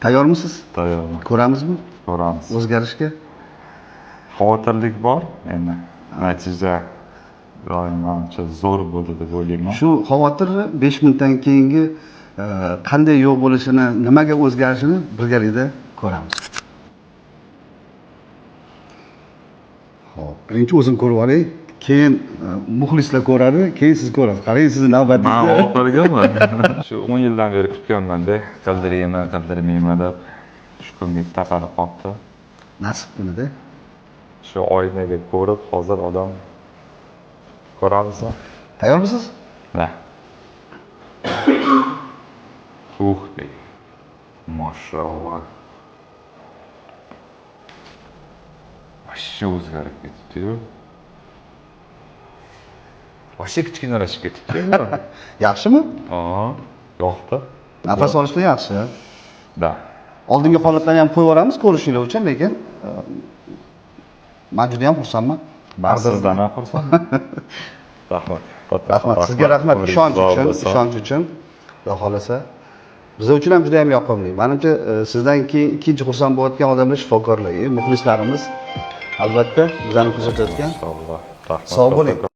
Tayyormisiz? Tayyorman. Ko'ramizmi Ko'ramiz. o'zgarishga? Xavotirlik bor endi. Natija doim manimcha zo'r bo'ldi deb o'ylayman. Shu xavotirni 5 minutdan keyingi qanday yo'q bo'lishini, nimaga o'zgarishini birgalikda ko'ramiz. Xo'p, birinchi o'zim ko'rib olay, keyin muxlislar ko'radi, keyin siz ko'rasiz. Qarang, sizni Man navbatingizda. oxirgimi? Shu 10 yildan beri kutganman-da, qildiraymi, qildirmaymi deb shu kunga taqalib qolibdi. Nasib kunida. Shu oynaga ko'rib hozir odam ko'ramizmi? Tayyormisiz? Да. Ух ты. Mashallah. Вообще o'zgarib ketibdi-yu. Вообще kichkinalashib ketibdi-yu. Yaxshimi? Aha, yoqdi. Nafas olishda yaxshi. Да. Oldingi holatlarni ham qo'yib yuboramiz ko'rishinglar uchun, lekin men juda ham xursandman. Man sizdan ham xursandman. Rahmat. Katta Rahmat. Sizga rahmat ishonch uchun, ishonch uchun. Xudo xolasa. Biz uchun ham juda ham yoqimli. Menimcha, sizdan keyin ikkinchi xursand bo'layotgan odamlar shifokorlar, muxlislarimiz albatta bizani kuzatayotgan. Inshaalloh. Rahmat. Sog' bo'ling.